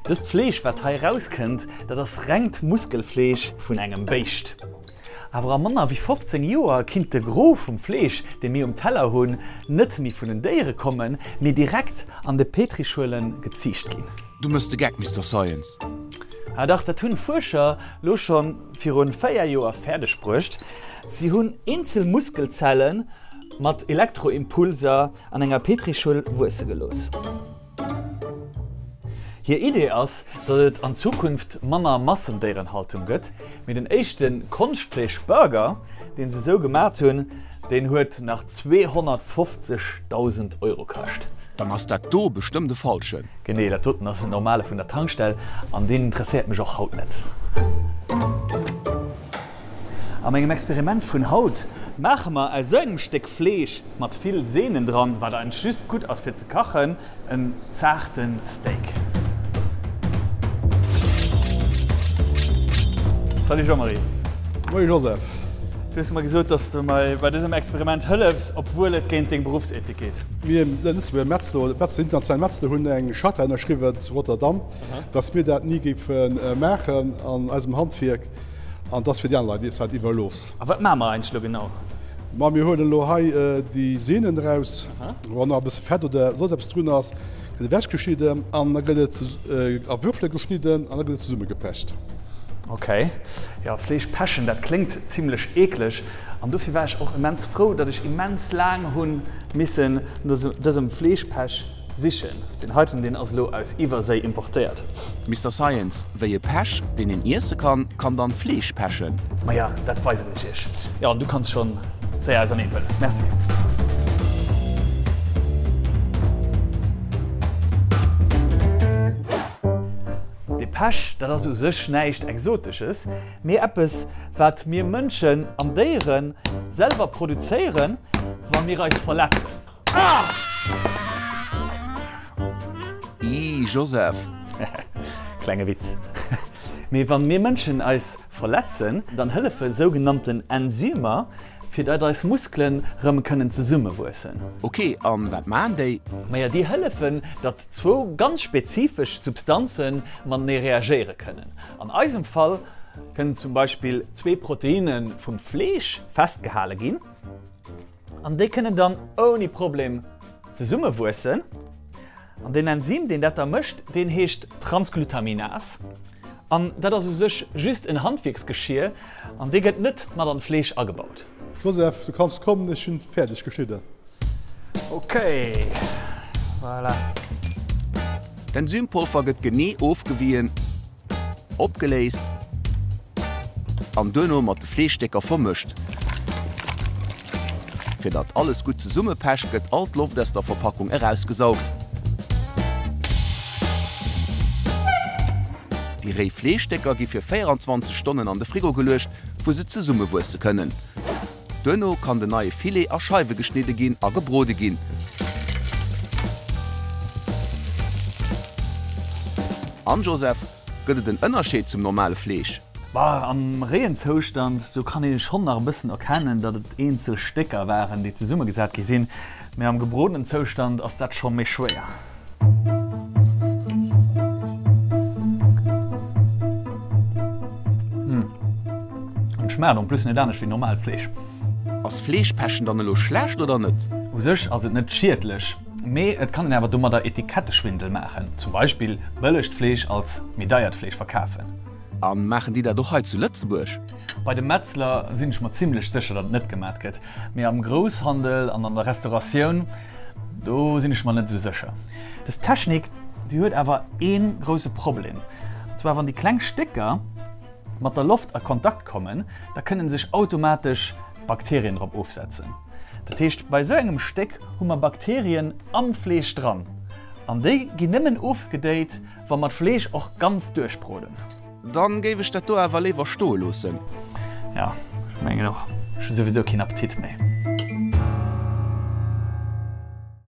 Dëst Fleesch, wat hei erauskënnt, dat ass rengt Muskelfleesch vun engem Béischt. Awer a manner wéi 15 Joer kinnt de Gros vum Fleesch, dee mir um Teller hunn, net méi vun den Déiere kommen, mee direkt an de Petrischuele geziicht ginn. Du mëss de Geck, Mister Science. Ah dach, dat hunn Fuerscher lo schonn virun 4 Joer fäerdeg bruecht. Si hunn eenzel Muskelzelle mat Elektroimpulser an enger Petrischuel wuesse gelooss. Hir Idee ass, datt et an Zukunft manner Massendéierenhaltung gëtt, mee den éischte Konschtfleesch-Burger, deen se esou gemat hunn, deen huet nach 250.000 Euro kascht. Dann ass dat do bestëmmt e falschen. Genee, dat doten ass en normale vun der Tankstell an deen interesséiert mech och haut net. A mengem Experiment vun haut maache mer aus esou engem Stéck Fleesch mat vill Sehnen dran, wat eigentlech just gutt ass fir ze kachen, en zaarten Steak. Salut Jean-Marie. Moie Joseph. Du hues mer gesot, dass du mer bei dësem Experiment hëllefs, obwuel et géint deng Beruffsethik geet. Mir Lëtzebuerger Metzler, oder d'Metzler, international Metzler hunn eng Charta ënnerschriwwen zu Rotterdam, dass mir dat ni géife maachen an eisem Handwierk. An 't ass fir déi aner Leit, iech dat iwwerlooss. A wat maache mer eigentlech elo genau? Ma mir huelen elo hei déi Sehnen eraus, wann nach e bësse Fett oder soss eppes drun ass, gëtt ewechgeschnidden an da gëtt et a Würfele geschnidden an da gëtt et zesummegepecht. Ok, jo Fleesch pechen, dat kléngt zimlech eekleg an dofir war ech och immens frou, datt ech immens laang hu missen no dësem Fleeschpech Sichen. Deen heiten, deen ass elo aus Iwwerséi importéiert. Mister Science, wéi e Pech, deen een iesse kann, kann dann Fleesch pechen? Maja, dat weisen ech iech. Jo, an du kanns schon séier auserneen huelen. Merci. De Pech, dat ass u sech näischt Exotesches, mee eppes, wat mir Mënschen an Déiere selwer produzéieren, wa mir eis verletzen. Ih, Joseph! Klenge Witz. Mee wann mir Mënschen eis verletzen, dann hëllefe sougenannten Enzymer, fir datt eis Muskelen rëm kënnen zesummewuessen. Ok, an wat maan déi? Maja, déi hëllefen, datt zwou ganz spezifesch Substanze matenee reagéiere kënnen. An eisem Fall kënnen zum Beispill zwee Proteinne vum Fleesch festgehale ginn. An déi kënnen dann ouni Problem zesummewuessen. An deen Enzym, deen dat da mécht, deen heescht Transglutaminase. An dat ass u sech just en Handwierksgeschier an dee gëtt net mat an d'Fleesch agebaut. Joseph, du kanns kommen, ech hunn fäerdeg geschnidden. Ok, voilà. D'Enzympolver gëtt genee ofgewien. Opgeléist an duerno mat de Fleeschstécker vermëscht. Fir datt alles gutt zesummepecht, gëtt all d'Loft aus der Verpackung erausgesaugt. Déi réi Fleeschstécker gi fir 24 Stonnen an de Frigo geluecht, wou se zesummewuesse kënnen. Duerno kann den neie Filet a Scheiwe geschnidde ginn a gebrode ginn. An, Joseph, gëtt et en Ënnerscheed zum normale Fleesch? Bah, am réien Zoustand, do kann ee schonn nach e bëssen erkennen, datt et eenzel Stécker waren, déi zesummegesat gi sinn, mee am gebrodenen Zoustand ass dat scho méi schwéier. Et schmaacht en plus net anescht wéi normaalt Fleesch. Ass Fleeschpechen dann elo schlecht oder net? U sech ass et net schiedlech, mee et kann een awer domadder Etiketteschwindel maachen, zum Beispill bëllegt Fleesch als méi deiert Fleesch verkafen. A maachen déi dat och hei zu Lëtzebuerg? Bei de Metzler sinn ech mer zimlech sécher, datt et net gemat gëtt, mee am Grousshandel an an der Restauratioun, do sinn ech mer net esou sécher. Dës Technik, déi huet awer ee grousse Problem, an zwar wann déi kleng Stécker mat der Loft a Kontakt kommen, da kënne sech automatesch Bakterien drop ofsetzen. Dat heescht, bei esou engem Stéck hu mer Bakterien am Fleesch dran, an déi ginn nëmmen ofgedéit, wa mer d'Fleesch och ganz duerchbroden. Dann géif ech dat do awer léiwer stoe loossen. Jo, ech mengen och. Ech hu souwisou keen Appetit méi.